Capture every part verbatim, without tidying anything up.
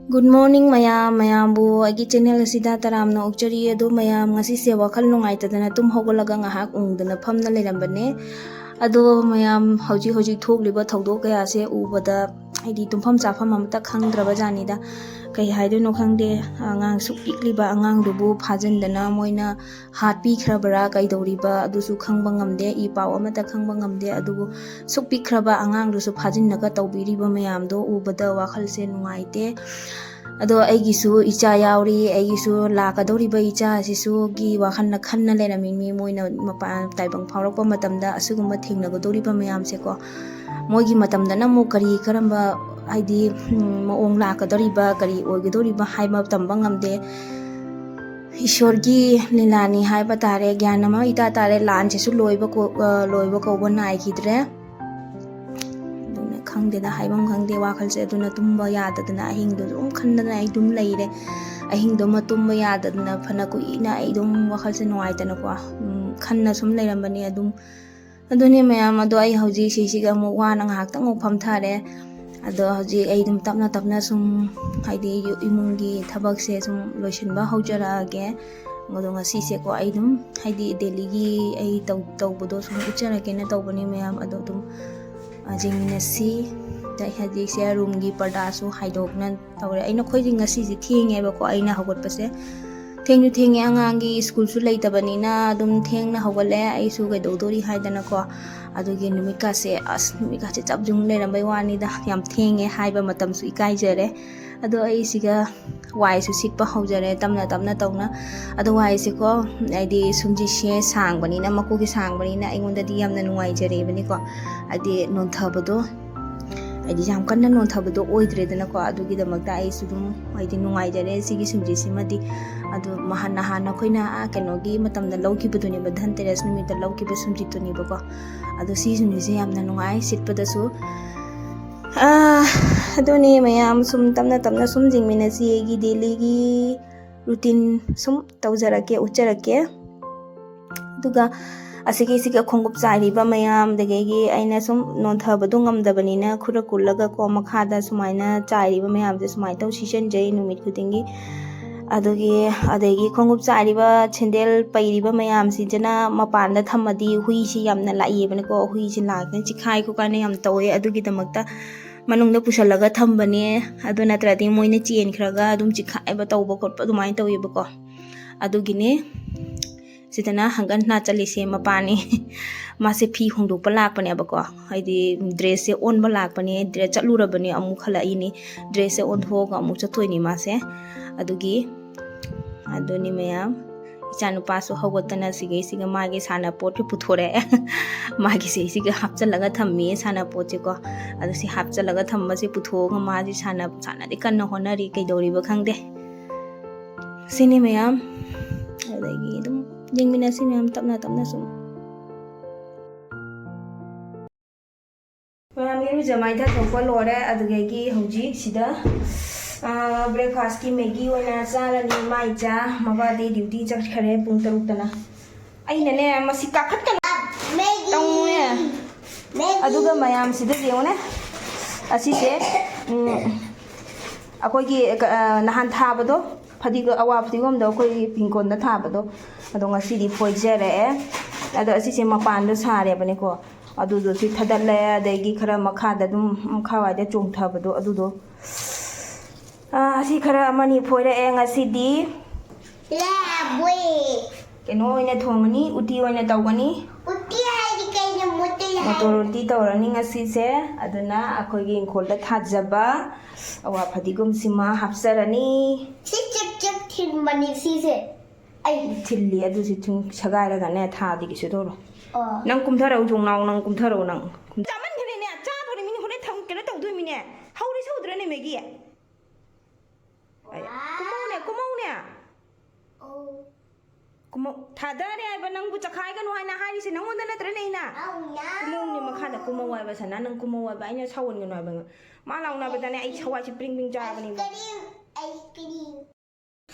Good morning ꯃꯌꯥꯝ, ꯃꯌꯥꯝꯕꯨ ꯑꯩꯒꯤ ꯆꯦꯅꯦꯜ ꯑꯁꯤꯗ ꯇꯔꯥꯝꯅ ꯑꯣꯛꯆꯔꯤ꯫ ꯑꯗꯣ ꯃꯌꯥꯝ, ꯉꯁꯤꯁꯦ ꯋꯥꯈꯜ ꯅꯨꯡꯉꯥꯏꯇꯗꯅ ꯇꯨꯝ ꯍꯧꯒꯠꯂꯒ ꯉꯥꯏꯍꯥꯛ ꯎꯪꯗꯅ ꯐꯝꯅ ꯂꯩꯔꯝꯕꯅꯦ꯫ ꯑꯗꯣ ꯃꯌꯥꯝ, ꯍꯧꯖꯤꯛ ꯍꯧꯖꯤꯛ ꯊꯣꯛꯂꯤꯕ ꯊꯧꯗꯣꯛ ꯀꯌꯥꯁꯦ ꯎꯕꯗ ꯍꯥꯏꯗꯤ ꯇꯨꯝꯐꯝ ꯆꯥꯐꯝ ꯑꯃꯇ ꯈꯪꯗ꯭ꯔꯕ ꯖꯥꯠꯅꯤꯗ꯫ ꯀꯩ ꯍꯥꯏꯗꯣꯏꯅꯣ ꯈꯪꯗꯦ, ꯑꯉꯥꯡ ꯁꯨꯛ ꯄꯤꯛꯂꯤꯕ ꯑꯉꯥꯡꯗꯨꯕꯨ ꯐꯥꯖꯤꯟꯗꯅ ꯃꯣꯏꯅ ꯍꯥꯠꯄꯤꯈ꯭ꯔꯕ꯭ꯔꯥ ꯀꯩꯗꯧꯔꯤꯕ ꯑꯗꯨꯁꯨ ꯈꯪꯕ ꯉꯝꯗꯦ, ꯏ ꯄꯥꯎ ꯑꯃꯠꯇ ꯈꯪꯕ ꯉꯝꯗꯦ꯫ ꯑꯗꯨꯕꯨ ꯁꯨꯛ ꯄꯤꯛꯈ꯭ꯔꯕ ꯑꯉꯥꯡꯗꯨꯁꯨ ꯐꯥꯖꯤꯟꯅꯒ ꯇꯧꯕꯤꯔꯤꯕ ꯃꯌꯥꯝꯗꯣ ꯎꯕꯗ ꯋꯥꯈꯜꯁꯦ ꯅꯨꯡꯉꯥꯏꯇꯦ꯫ ꯑꯗꯣ ꯑꯩꯒꯤꯁꯨ ꯏꯆꯥ ꯌꯥꯎꯔꯤ, ꯑꯩꯒꯤꯁꯨ ꯂꯥꯛꯀꯗꯧꯔꯤꯕ ꯏꯆꯥ ꯑꯁꯤꯁꯨꯒꯤ ꯋꯥꯈꯜꯅ ꯈꯟꯅ ꯂꯩꯔꯝꯃꯤꯅꯤ꯫ ꯃꯣꯏꯅ ꯃꯄꯥꯟ ꯇꯥꯏꯕꯪ ꯐꯥꯎꯔꯛꯄ ꯃꯇꯝꯗ ꯑꯁꯤꯒꯨꯝꯕ ꯊꯦꯡꯅꯒꯗꯧꯔꯤꯕ ꯃꯌꯥꯝꯁꯦꯀꯣ, ꯃꯣꯏꯒꯤ ꯃꯇꯝꯗꯅ ꯑꯃꯨꯛ ꯀꯔꯤ ꯀꯔꯝꯕ ꯍꯥꯏꯗꯤ ꯃꯑꯣꯡ ꯂꯥꯛꯀꯗꯧꯔꯤꯕ, ꯀꯔꯤ ꯑꯣꯏꯒꯗꯧꯔꯤꯕ ꯍꯥꯏꯕ ꯇꯝꯕ ꯉꯝꯗꯦ꯫ ꯏꯁꯣꯔꯒꯤ ꯂꯤꯂꯥꯅꯤ ꯍꯥꯏꯕ ꯇꯥꯔꯦ꯫ ꯒ꯭ꯌꯥꯟ ꯑꯃ ꯏꯇꯥ ꯇꯥꯔꯦ꯫ ꯂꯥꯟꯁꯤꯁꯨ ꯂꯣꯏꯕ ꯂꯣꯏꯕ ꯀꯧꯕ ꯅꯥꯏꯈꯤꯗ꯭ꯔꯦ꯫ ꯑꯗꯨꯅ ꯈꯪꯗꯦꯗ, ꯍꯥꯏꯐꯝ ꯈꯪꯗꯦ ꯋꯥꯈꯜꯁꯦ꯫ ꯑꯗꯨꯅ ꯇꯨꯝꯕ ꯌꯥꯗꯗꯅ ꯑꯍꯤꯡꯗꯣ ꯑꯗꯨꯝ ꯈꯟꯗꯅ ꯑꯩ ꯑꯗꯨꯝ ꯂꯩꯔꯦ꯫ ꯑꯍꯤꯡꯗꯨꯃ ꯇꯨꯝꯕ ꯌꯥꯗꯗꯅ ꯐꯅ ꯀꯨꯏꯅ ꯑꯩ ꯑꯗꯨꯝ ꯋꯥꯈꯜꯁꯦ ꯅꯨꯡꯉꯥꯏꯇꯅꯀꯣ, ꯎꯝ, ꯈꯟꯅ ꯁꯨꯝ ꯂꯩꯔꯝꯕꯅꯦ ꯑꯗꯨꯝ꯫ ꯑꯗꯨꯅꯦ ꯃꯌꯥꯝ, ꯑꯗꯣ ꯑꯩ ꯍꯧꯖꯤꯛ ꯁꯤꯁꯤꯒ ꯑꯃꯨꯛ ꯋꯥꯅ ꯉꯥꯏꯍꯥꯛꯇꯪ ꯑꯃꯨꯛ ꯐꯝꯊꯔꯦ꯫ ꯑꯗꯣ ꯍꯧꯖꯤꯛ ꯑꯩ ꯑꯗꯨꯝ ꯇꯞꯅ ꯇꯞꯅ ꯁꯨꯝ ꯍꯥꯏꯗꯤ ꯌꯨ- ꯏꯃꯨꯡꯒꯤ ꯊꯕꯛꯁꯦ ꯁꯨꯝ ꯂꯣꯏꯁꯤꯟꯕ ꯍꯧꯖꯔꯛꯑꯒꯦ꯫ ꯑꯗꯣ ꯉꯁꯤꯁꯦꯀꯣ ꯑꯩ ꯑꯗꯨꯝ ꯍꯥꯏꯗꯤ ꯗꯦꯂꯤꯒꯤ ꯑꯩ ꯇꯧ ꯇꯧꯕꯗꯣ ꯁꯨꯝ ꯎꯠꯆꯔꯛꯀꯦꯅ ꯇꯧꯕꯅꯦ ꯃꯌꯥꯝ꯫ ꯑꯗꯣ ꯑꯗꯨꯝ ꯌꯦꯡꯃꯤꯟꯅꯁꯤ꯫ ꯑꯗ ꯑꯩ ꯍꯧꯖꯤꯛꯁꯦ ꯔꯨꯝꯒꯤ ꯄꯔꯗꯥꯁꯨ ꯍꯥꯏꯗꯣꯛꯅ ꯇꯧꯔꯦ꯫ ꯑꯩꯅ ꯑꯩꯈꯣꯏꯗꯤ ꯉꯁꯤꯁꯦ ꯊꯦꯡꯉꯦꯕꯀꯣ ꯑꯩꯅ ꯍꯧꯒꯠꯄꯁꯦ꯫ ꯊꯦꯡꯁꯨ ꯊꯦꯡꯉꯦ, ꯑꯉꯥꯡꯒꯤ ꯁ꯭ꯀꯨꯜꯁꯨ ꯂꯩꯇꯕꯅꯤꯅ ꯑꯗꯨꯝ ꯊꯦꯡꯅ ꯍꯧꯒꯠꯂꯦ꯫ ꯑꯩꯁꯨ ꯀꯩꯗꯧꯗꯣꯔꯤ ꯍꯥꯏꯗꯅꯀꯣ꯫ ꯑꯗꯨꯒꯤ ꯅꯨꯃꯤꯠꯀꯥꯁꯦ, ꯑꯁ, ꯅꯨꯃꯤꯠꯀꯥꯁꯦ ꯆꯞ ꯌꯨꯡ ꯂꯩꯔꯝꯕꯩ ꯋꯥꯅꯤꯗ꯫ ꯌꯥꯝ ꯊꯦꯡꯉꯦ ꯍꯥꯏꯕ ꯃꯇꯝꯁꯨ ꯏꯀꯥꯏꯖꯔꯦ꯫ ꯑꯗꯣ ꯑꯩ ꯁꯤꯒ ꯋꯥꯏꯁꯨ ꯁꯤꯠꯄ ꯍꯧꯖꯔꯦ ꯇꯞꯅ ꯇꯞꯅ ꯇꯧꯅ꯫ ꯑꯗꯣ ꯋꯥꯏꯁꯦꯀꯣ, ꯍꯥꯏꯗꯤ ꯁꯨꯝꯖꯤꯠꯁꯦ ꯁꯥꯡꯕꯅꯤꯅ, ꯃꯀꯨꯒꯤ ꯁꯥꯡꯕꯅꯤꯅ ꯑꯩꯉꯣꯟꯗꯗꯤ ꯌꯥꯝꯅ ꯅꯨꯡꯉꯥꯏꯖꯔꯦꯕꯅꯤꯀꯣ꯫ ꯍꯥꯏꯗꯤ ꯅꯣꯟꯊꯕꯗꯣ, ꯍꯥꯏꯗꯤ ꯌꯥꯝ ꯀꯟꯅ ꯅꯣꯟꯊꯕꯗꯣ ꯑꯣꯏꯗ꯭ꯔꯦꯗꯅꯀꯣ꯫ ꯑꯗꯨꯒꯤꯗꯃꯛꯇ ꯑꯩꯁꯨ ꯑꯗꯨꯝ ꯍꯥꯏꯗꯤ ꯅꯨꯡꯉꯥꯏꯖꯔꯦ ꯁꯤꯒꯤ ꯁꯨꯝꯖꯤꯠꯁꯤꯃꯗꯤ꯫ ꯑꯗꯣ ꯃꯍꯥꯟ ꯅꯍꯥꯟ ꯑꯩꯈꯣꯏꯅ, ꯑꯥ, ꯀꯩꯅꯣꯒꯤ ꯃꯇꯝꯗ ꯂꯧꯈꯤꯕꯗꯨꯅꯦꯕ, ꯙꯟꯇꯦꯔꯁ ꯅꯨꯃꯤꯠꯇ ꯂꯧꯈꯤꯕ ꯁꯨꯝꯖꯤꯠꯇꯨꯅꯦꯕꯀꯣ꯫ ꯑꯗꯣ ꯁꯤ ꯁꯨꯝꯖꯤꯠꯁꯦ ꯌꯥꯝꯅ ꯅꯨꯡꯉꯥꯏ ꯁꯤꯠꯄꯗꯁꯨ꯫ ꯑꯥ, ꯑꯗꯨꯅꯤ ꯃꯌꯥꯝ, ꯁꯨꯝ ꯇꯞꯅ ꯇꯞꯅ ꯁꯨꯝ ꯌꯦꯡꯃꯤꯟꯅꯁꯤ꯫ ꯑꯩꯒꯤ ꯗꯦꯂꯤꯒꯤ ꯔꯨꯇꯤꯟ ꯁꯨꯝ ꯇꯧꯖꯔꯛꯀꯦ, ꯎꯠꯆꯔꯛꯀꯦ꯫ ꯑꯗꯨꯒ ꯑꯁꯤꯒꯤꯁꯤꯒ ꯈꯣꯡꯎꯞ ꯆꯥꯏꯔꯤꯕ ꯃꯌꯥꯝ, ꯑꯗꯒꯤ ꯑꯩꯅ ꯁꯨꯝ ꯅꯣꯟꯊꯕꯗꯣ ꯉꯝꯗꯕꯅꯤꯅ ꯈꯨꯔ ꯀꯨꯜꯂꯒ ꯀꯣ ꯃꯈꯥꯗ ꯁꯨꯃꯥꯏꯅ ꯆꯥꯏꯔꯤꯕ ꯃꯌꯥꯝꯁꯦ ꯁꯨꯃꯥꯏꯅ ꯇꯧ ꯁꯤꯠꯆꯟꯖꯩ ꯅꯨꯃꯤꯠ ꯈꯨꯗꯤꯡꯒꯤ꯫ ꯑꯗꯨꯒꯤ, ꯑꯗꯒꯤ ꯈꯣꯡꯎꯞ ꯆꯥꯏꯔꯤꯕ, ꯁꯦꯟꯗꯦꯜ ꯄꯩꯔꯤꯕ ꯃꯌꯥꯝꯁꯤꯗꯅ ꯃꯄꯥꯟꯗ ꯊꯝꯃꯗꯤ ꯍꯨꯏꯁꯤ ꯌꯥꯝꯅ ꯂꯥꯛꯏꯕꯅꯀꯣ, ꯍꯨꯏꯁꯤ ꯂꯥꯛꯇꯅ ꯆꯤꯈꯥꯏ ꯈꯣꯀꯥꯏꯅ ꯌꯥꯝ ꯇꯧꯋꯦ꯫ ꯑꯗꯨꯒꯤꯗꯃꯛꯇ ꯃꯅꯨꯡꯗ ꯄꯨꯁꯜꯂꯒ ꯊꯝꯕꯅꯦ꯫ ꯑꯗꯨ ꯅꯠꯇ꯭ꯔꯗꯤ ꯃꯣꯏꯅ ꯆꯦꯟꯈ꯭ꯔꯒ ꯑꯗꯨꯝ ꯆꯤꯈꯥꯏꯕ ꯇꯧꯕ ꯈꯣꯠꯄ ꯑꯗꯨꯃꯥꯏꯅ ꯇꯧꯋꯦꯕꯀꯣ꯫ ꯑꯗꯨꯒꯤꯅꯦ ꯁꯤꯗꯅ ꯍꯪꯒꯠ ꯍꯟꯗ ꯆꯠꯂꯤꯁꯦ ꯃꯄꯥꯅꯤ꯫ ꯃꯥꯁꯦ ꯐꯤ ꯍꯣꯡꯗꯣꯛꯄ ꯂꯥꯛꯄꯅꯦꯕꯀꯣ, ꯍꯥꯏꯗꯤ ꯗ꯭ꯔꯦꯁꯁꯦ ꯑꯣꯟꯕ ꯂꯥꯛꯄꯅꯦ꯫ ꯗ꯭ꯔꯦꯁ ꯆꯠꯂꯨꯔꯕꯅꯦ, ꯑꯃꯨꯛ ꯍꯜꯂꯛꯏꯅꯤ꯫ ꯗ꯭ꯔꯦꯁꯁꯦ ꯑꯣꯟꯊꯣꯛꯑꯒ ꯑꯃꯨꯛ ꯆꯠꯇꯣꯏꯅꯤ ꯃꯥꯁꯦ꯫ ꯑꯗꯨꯒꯤ ꯑꯗꯨꯅꯤ ꯃꯌꯥꯝ, ꯏꯆꯥꯅꯨꯄꯥꯁꯨ ꯍꯧꯒꯠꯇꯅ ꯁꯤꯒꯩꯁꯤꯒ ꯃꯥꯒꯤ ꯁꯥꯟꯅꯄꯣꯠꯀ ꯄꯨꯊꯣꯔꯛꯑꯦ꯫ ꯃꯥꯒꯤ ꯁꯤꯒꯩꯁꯤꯒ ꯍꯥꯞꯆꯜꯂꯒ ꯊꯝꯃꯤ ꯁꯥꯟꯅꯄꯣꯠꯁꯦꯀꯣ꯫ ꯑꯗꯣ ꯁꯤ ꯍꯥꯞꯆꯜꯂꯒ ꯊꯝꯕꯁꯦ ꯄꯨꯊꯣꯛꯑꯒ ꯃꯥꯁꯦ ꯁꯥꯟꯅ-, ꯁꯥꯟꯅꯗꯤ ꯀꯟꯅ ꯍꯣꯠꯅꯔꯤ, ꯀꯩꯗꯧꯔꯤꯕ ꯈꯪꯗꯦ꯫ ꯁꯤꯅꯤ ꯃꯌꯥꯝ꯫ ꯑꯗꯒꯤ ꯑꯗꯨꯝ ꯌꯦꯡꯃꯤꯟꯅꯁꯤ ꯃꯌꯥꯝ, ꯇꯞꯅ ꯇꯞꯅ ꯁꯨꯝ꯫ ꯃꯌꯥꯝ ꯏꯔꯨꯖ ꯃꯥꯏꯊ ꯊꯣꯛꯄ ꯂꯣꯏꯔꯦ꯫ ꯑꯗꯨꯗꯒꯤ ꯍꯧꯖꯤꯛ ꯁꯤꯗ, ꯑꯥ, breakfastꯀꯤ ꯃꯦꯒꯤ ꯑꯣꯏꯅ ꯆꯥꯔꯅꯤ꯫ ꯃꯥꯏ ꯆꯥ, ꯃꯕꯥꯗꯤ duty ꯆꯠꯈꯔꯦ ꯄꯨꯡ ꯇꯔꯨꯛꯇꯅ꯫ ꯑꯩꯅꯅꯦ, ꯃꯁꯤ ꯀꯥꯈꯠꯀꯅꯨ꯫ ꯃꯦꯒꯤ꯫ ꯇꯧꯅꯨꯅꯦ꯫ ꯃꯦꯒꯤ꯫ ꯑꯗꯨꯒ ꯃꯌꯥꯝꯁꯤꯗ ꯌꯦꯡꯉꯨꯅꯦ꯫ ꯑꯁꯤꯁꯦ, ꯎꯝ, ꯑꯩꯈꯣꯏꯒꯤ, ꯑ, ꯅꯍꯥꯟ ꯊꯥꯕꯗꯣ, ꯐꯗꯤꯒ-, ꯑꯋꯥ ꯐꯗꯤꯒꯣꯝꯗꯣ ꯑꯩꯈꯣꯏꯒꯤ ꯄꯤꯡꯀꯣꯟꯗ ꯊꯥꯕꯗꯣ, ꯑꯗꯣ ꯉꯁꯤꯗꯤ ꯐꯣꯏꯖꯔꯛꯑꯦ꯫ ꯑꯗꯣ ꯑꯁꯤꯁꯦ ꯃꯄꯥꯟꯗ ꯁꯥꯔꯦꯕꯅꯦꯀꯣ꯫ ꯑꯗꯨꯗꯣ ꯁꯤ ꯊꯗꯠꯂꯦ, ꯑꯗꯒꯤ ꯈꯔ ꯃꯈꯥꯗ ꯑꯗꯨꯝ, ꯃꯈꯥꯋꯥꯏꯗ ꯆꯣꯡꯊꯕꯗꯣ ꯑꯗꯨꯗꯣ꯫ ꯑꯥ, ꯑꯁꯤ ꯈꯔ ꯑꯃꯅꯤ ꯐꯣꯏꯔꯛꯑꯦ ꯉꯁꯤꯗꯤ꯫ ꯂꯥꯕꯣꯏ꯫ ꯀꯩꯅꯣ ꯑꯣꯏꯅ ꯊꯣꯡꯉꯅꯤ, ꯎꯇꯤ ꯑꯣꯏꯅ ꯇꯧꯒꯅꯤ꯫ ꯎꯇꯤ ꯍꯥꯏꯗꯤ ꯀꯩꯅꯣ? ꯃꯣꯇꯣꯔ ꯍꯥꯏ꯫ ꯃꯣꯇꯣꯔ ꯎꯇꯤ ꯇꯧꯔꯅꯤ ꯉꯁꯤꯁꯦ꯫ ꯑꯗꯨꯅ ꯑꯩꯈꯣꯏꯒꯤ ꯏꯪꯈꯣꯜꯗ ꯊꯥꯖꯕ ꯑꯋꯥ ꯐꯗꯤꯒꯣꯝꯁꯤꯃ ꯍꯥꯞꯆꯔꯅꯤ꯫ ꯁꯤ ꯆꯤꯛ ꯆꯤꯛ ꯊꯤꯟꯕꯅꯤ ꯁꯤꯁꯦ꯫ ꯑꯩ ꯊꯤꯜꯂꯤ, ꯑꯗꯨꯁꯨ ꯁꯨꯝ ꯁꯦꯒꯥꯏꯔꯒꯅꯦ ꯊꯥꯗꯤ ꯀꯩꯁꯨ ꯇꯧꯔꯣꯏ꯫ ꯑꯣ꯫ ꯅꯪ ꯀꯨꯝꯊꯔꯛꯎ, ꯆꯣꯡꯅꯥꯎ, ꯅꯪ ꯀꯨꯝꯊꯔꯛꯎ ꯅꯪ꯫ ꯆꯥꯃꯟꯈ꯭ꯔꯦꯅꯦ, ꯆꯥꯗꯣꯔꯤ ꯃꯤꯅꯤ, ꯍꯣꯔꯦꯟ ꯊꯝ-, ꯀꯩꯅꯣ ꯇꯧꯗꯣꯏ ꯃꯤꯅꯦ꯫ ꯍꯧꯔꯤ ꯁꯧꯗ꯭ꯔꯅꯦ ꯃꯦꯒꯤ? ꯑꯩ, ꯀꯨꯝꯃꯧꯅꯦ, ꯀꯨꯝꯃꯧꯅꯦ꯫ ꯑꯣ꯫ ꯀꯨꯝꯃꯧ-, ꯊꯥꯗꯔꯦ ꯍꯥꯏꯕ ꯅꯪꯕꯨ ꯆꯈꯥꯏꯒꯅꯨ ꯍꯥꯏꯅ ꯍꯥꯏꯔꯤꯁꯦ ꯅꯪꯉꯣꯟꯗ ꯅꯠꯇ꯭ꯔꯅꯦ ꯑꯩꯅ? ꯑꯧ, ꯅꯪ꯫ ꯀꯨꯝꯃꯧꯅꯦ ꯃꯈꯥꯗ, ꯀꯨꯝꯃꯧ ꯍꯥꯏꯕ ꯁꯅꯥ, ꯅꯪ ꯀꯨꯝꯃꯧ ꯍꯥꯏꯕ, ꯑꯩꯅ ꯁꯥꯎꯍꯟꯒꯅꯨ ꯍꯥꯏꯕ꯫ ꯃꯥ ꯂꯥꯎꯅꯕꯗꯅꯦ ꯑꯩ ꯊꯋꯥꯏꯁꯦ ꯄ꯭ꯔꯤꯡ ꯄ꯭ꯔꯤꯡ ꯆꯥꯕꯅꯦꯕ꯫ Ice cream, ice cream.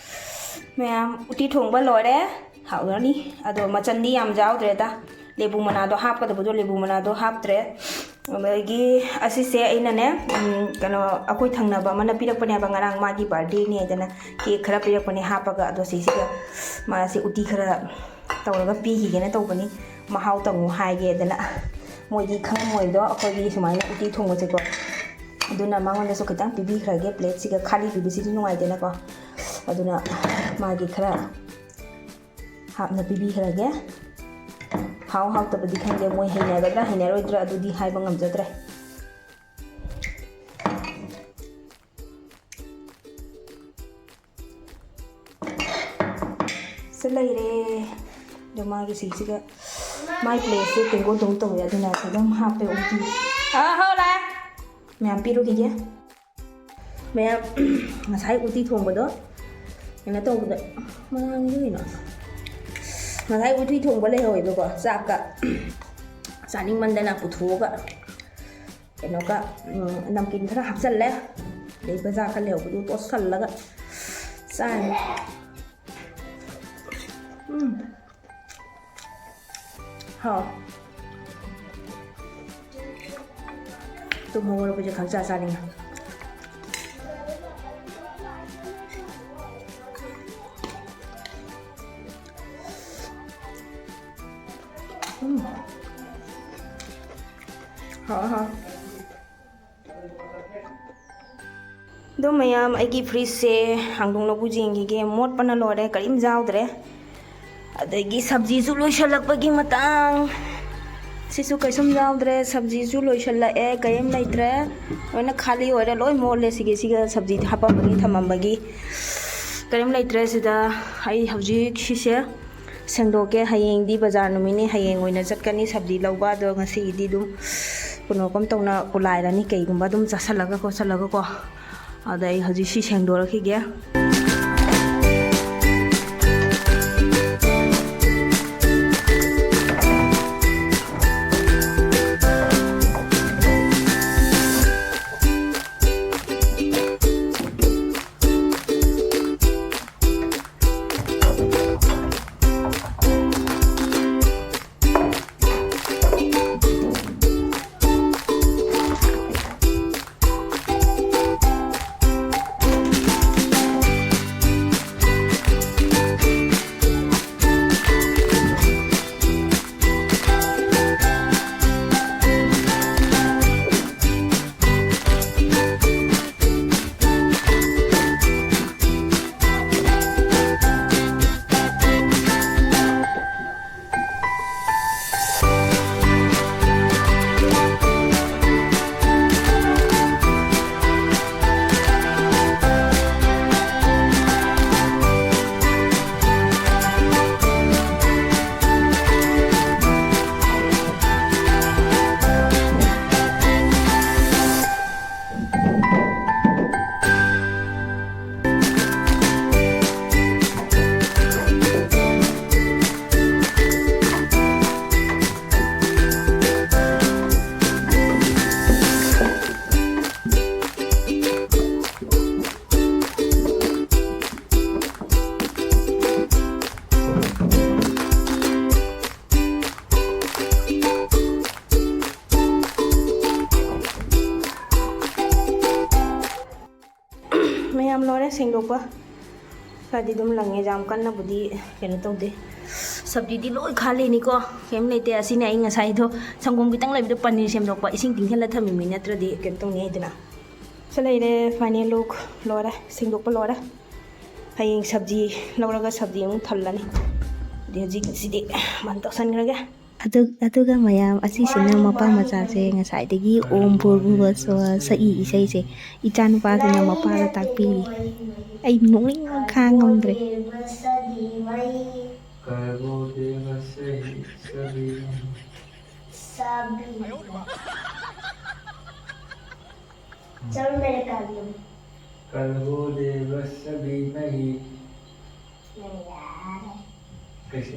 ꯃꯌꯥꯝ, ꯎꯇꯤ ꯊꯣꯡꯕ ꯂꯣꯏꯔꯦ꯫ ꯍꯥꯎꯔꯅꯤ꯫ ꯑꯗꯣ ꯃꯆꯟꯗꯤ ꯌꯥꯝ ꯌꯥꯎꯗ꯭ꯔꯦꯗ꯫ ꯂꯦꯕꯨ ꯃꯅꯥꯗꯣ ꯍꯥꯞꯀꯗꯕꯗꯣ ꯂꯦꯕꯨ ꯃꯅꯥꯗꯣ ꯍꯥꯞꯇ꯭ꯔꯦ꯫ ꯑꯗꯒꯤ ꯑꯁꯤꯁꯦ ꯑꯩꯅꯅꯦ, ꯎꯝ, ꯀꯩꯅꯣ, ꯑꯩꯈꯣꯏ ꯊꯪꯅꯕ ꯑꯃꯅ ꯄꯤꯔꯛꯄꯅꯦꯕ, ꯉꯔꯥꯡ ꯃꯥꯒꯤ ꯕꯥꯔꯗꯦꯅꯦ ꯍꯥꯏꯗꯅ ꯀꯦꯛ ꯈꯔ ꯄꯤꯔꯛꯄꯅꯦ ꯍꯥꯞꯄꯒ꯫ ꯑꯗꯣ ꯁꯤꯁꯤꯒ ꯃꯥꯁꯦ ꯎꯇꯤ ꯈꯔ ꯇꯧꯔꯒ ꯄꯤꯈꯤꯒꯦꯅ ꯇꯧꯕꯅꯤ꯫ ꯃꯍꯥꯎ ꯇꯪꯉꯨ ꯍꯥꯏꯒꯦꯗꯅ꯫ ꯃꯣꯏꯗꯤ ꯈꯪꯉꯝꯃꯣꯏꯗꯣ ꯑꯩꯈꯣꯏꯒꯤ ꯁꯨꯃꯥꯏꯅ ꯎꯇꯤ ꯊꯣꯡꯕꯁꯦꯀꯣ꯫ ꯑꯗꯨꯅ ꯃꯉꯣꯟꯗꯁꯨ ꯈꯤꯇꯪ ꯄꯤꯕꯤꯈ꯭ꯔꯒꯦ꯫ ꯄ꯭ꯂꯦꯠꯁꯤꯒ ꯈꯥꯂꯤ ꯄꯤꯕꯁꯤꯗꯤ ꯅꯨꯡꯉꯥꯏꯇꯦꯅꯀꯣ꯫ ꯑꯗꯨꯅ ꯃꯥꯒꯤ ꯈꯔ ꯍꯥꯞꯅ ꯄꯤꯕꯤꯈ꯭ꯔꯒꯦ꯫ ꯍꯥꯎ ꯍꯥꯎꯇꯕꯗꯤ ꯈꯪꯗꯦ, ꯃꯣꯏ ꯍꯩꯅꯒꯗ꯭ꯔꯥ ꯍꯩꯅꯔꯣꯏꯗ꯭ꯔꯥ ꯑꯗꯨꯗꯤ ꯍꯥꯏꯕ ꯉꯝꯖꯗ꯭ꯔꯦ꯫ ꯁꯤ ꯂꯩꯔꯦ꯫ ꯑꯗꯣ ꯃꯥꯒꯤ ꯁꯤꯁꯤꯒ ꯃꯥꯏ ꯄ꯭ꯂꯦꯠꯁꯦ ꯇꯦꯡꯀꯣꯠ ꯇꯧ ꯇꯧꯋꯦ, ꯑꯗꯨꯅ ꯑꯗꯨꯝ ꯍꯥꯞꯄꯦ ꯎꯇꯤ꯫ ꯑꯥ, ꯍꯥꯎ ꯂꯥꯛꯑꯦ꯫ ꯃꯌꯥꯝ ꯄꯤꯔꯨꯈꯤꯒꯦ꯫ ꯃꯌꯥꯝ, ꯉꯁꯥꯏ ꯎꯇꯤ ꯊꯣꯡꯕꯗꯣ ꯀꯩꯅꯣ ꯇꯧꯕꯗ, ꯃꯅꯥ ꯀꯩꯅꯣ? ꯉꯁꯥꯏ ꯎꯇꯤ ꯊꯣꯡꯕ ꯂꯩꯍꯧꯋꯦꯕꯀꯣ, ꯆꯥꯛꯀ ꯆꯥꯅꯤꯡꯃꯟꯗꯅ ꯄꯨꯊꯣꯛꯑꯒ ꯀꯩꯅꯣꯒ, ꯎꯝ, ꯅꯝꯀꯤꯟ ꯈꯔ ꯍꯥꯞꯆꯜꯂꯦ, ꯑꯗꯩ ꯕꯖꯥꯔ ꯈꯔ ꯂꯩꯍꯧꯕꯗꯨ ꯇꯣꯠꯁꯜꯂꯒ ꯆꯥꯏ꯫ ꯎꯝ꯫ ꯍꯥꯎ꯫ ꯇꯨꯝ ꯍꯧꯒꯠꯂꯛꯄꯁꯦ ꯈꯪꯆꯥ ꯆꯥꯅꯤꯡꯉꯦ꯫ ꯎꯝ꯫ ꯍꯥꯎ, ꯍꯥꯎ꯫ ꯑꯗꯣ ꯃꯌꯥꯝ, ꯑꯩꯒꯤ ꯐ꯭ꯔꯤꯖꯁꯦ ꯍꯥꯡꯗꯣꯛꯅꯕꯨ ꯌꯦꯡꯈꯤꯒꯦ, ꯃꯣꯠꯄꯅ ꯂꯣꯏꯔꯦ, ꯀꯔꯤꯝ ꯌꯥꯎꯗ꯭ꯔꯦ꯫ ꯑꯗꯒꯤ ꯁꯕꯖꯤꯁꯨ ꯂꯣꯏꯁꯤꯜꯂꯛꯄꯒꯤ ꯃꯇꯥꯡ꯫ ꯁꯤꯁꯨ ꯀꯩꯁꯨꯝ ꯌꯥꯎꯗ꯭ꯔꯦ, ꯁꯕꯖꯤꯁꯨ ꯂꯣꯏꯁꯤꯜꯂꯛꯑꯦ, ꯀꯔꯤꯝ ꯂꯩꯇ꯭ꯔꯦ, ꯂꯣꯏꯅ ꯈꯥꯂꯤ ꯑꯣꯏꯔꯦ, ꯂꯣꯏ ꯃꯣꯠꯂꯦ꯫ ꯁꯤꯒꯤ, ꯁꯤꯒ ꯁꯕꯖꯤ ꯍꯥꯄꯝꯕꯒꯤ, ꯊꯝꯃꯝꯕꯒꯤ ꯀꯔꯤꯝ ꯂꯩꯇ꯭ꯔꯦ꯫ ꯁꯤꯗ ꯑꯩ ꯍꯧꯖꯤꯛ ꯁꯤꯁꯦ ꯁꯦꯡꯗꯣꯛꯀꯦ꯫ ꯍꯌꯦꯡꯗꯤ ꯕꯖꯥꯔ ꯅꯨꯃꯤꯠꯅꯤ, ꯍꯌꯦꯡ ꯑꯣꯏꯅ ꯆꯠꯀꯅꯤ ꯁꯕꯖꯤ ꯂꯧꯕ꯫ ꯑꯗꯣ ꯉꯁꯤꯒꯤꯗꯤ ꯑꯗꯨꯝ ꯀꯩꯅꯣꯒꯨꯝ ꯇꯧꯅ ꯀꯨꯂꯥꯏꯔꯅꯤ, ꯀꯩꯒꯨꯝꯕ ꯑꯗꯨꯝ ꯆꯥꯁꯜꯂꯒ ꯈꯣꯠꯆꯜꯂꯒꯀꯣ꯫ ꯑꯗ ꯑꯩ ꯍꯧꯖꯤꯛ ꯁꯤ ꯁꯦꯡꯗꯣꯔꯛꯈꯤꯒꯦ꯫ ꯃꯌꯥꯝ ꯂꯣꯏꯔꯦ ꯁꯦꯡꯗꯣꯛꯄ꯫ ꯈꯔꯗꯤ ꯑꯗꯨꯝ ꯂꯪꯉꯦ, ꯌꯥꯝ ꯀꯟꯅꯕꯨꯗꯤ ꯀꯩꯅꯣ ꯇꯧꯗꯦ꯫ ꯁꯕꯖꯤꯗꯤ ꯂꯣꯏ ꯈꯥꯂꯤꯅꯤꯀꯣ, ꯀꯩꯝ ꯂꯩꯇꯦ꯫ ꯑꯁꯤꯅꯦ ꯑꯩ ꯉꯁꯥꯏꯗꯣ ꯁꯪꯒꯣꯝ ꯈꯤꯇꯪ ꯂꯩꯕꯗꯣ ꯄꯅꯤꯔ ꯁꯦꯝꯗꯣꯛꯄ, ꯏꯁꯤꯡ ꯇꯤꯡꯁꯤꯜꯂ ꯊꯝꯃꯤꯃꯤ, ꯅꯠꯇ꯭ꯔꯗꯤ ꯀꯩꯅꯣ ꯇꯧꯅꯤ ꯍꯥꯏꯗꯅ꯫ ꯁꯤ ꯂꯩꯔꯦ final look, ꯂꯣꯏꯔꯦ ꯁꯦꯡꯗꯣꯛꯄ ꯂꯣꯏꯔꯦ꯫ ꯍꯌꯦꯡ ꯁꯕꯖꯤ ꯂꯧꯔꯒ ꯁꯕꯖꯤ ꯑꯃꯨꯛ ꯊꯜꯂꯅꯤ꯫ ꯑꯗꯨꯗꯤ ꯍꯧꯖꯤꯛ ꯁꯤꯗꯤ ꯕꯟ ꯇꯧꯁꯟꯈ꯭ꯔꯒꯦ꯫ ꯑꯗꯨ-, ꯑꯗꯨꯒ ꯃꯌꯥꯝ, ꯑꯁꯤꯁꯤꯅ ꯃꯄꯥ ꯃꯆꯥꯁꯦ ꯉꯁꯥꯏꯗꯒꯤ ꯑꯣꯝ ꯕꯨꯔ ꯕꯨꯔ ꯁ-, ꯁꯛꯏ ꯏꯁꯩꯁꯦ꯫ ꯏꯆꯥ ꯅꯨꯄꯥꯁꯤꯅ ꯃꯄꯥꯗ ꯇꯥꯛꯄꯤꯔꯤ꯫ ꯑꯩ ꯅꯣꯛꯅꯤꯡꯕ ꯈꯥꯡ ꯉꯝꯗ꯭ꯔꯦ꯫ चल मेरे कान में। कल्पो देवस्य धीमहि। नहीं यार। कैसे?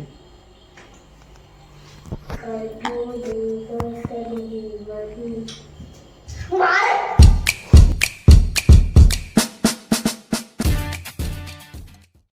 कल्पो देवस्य धीमहि। मार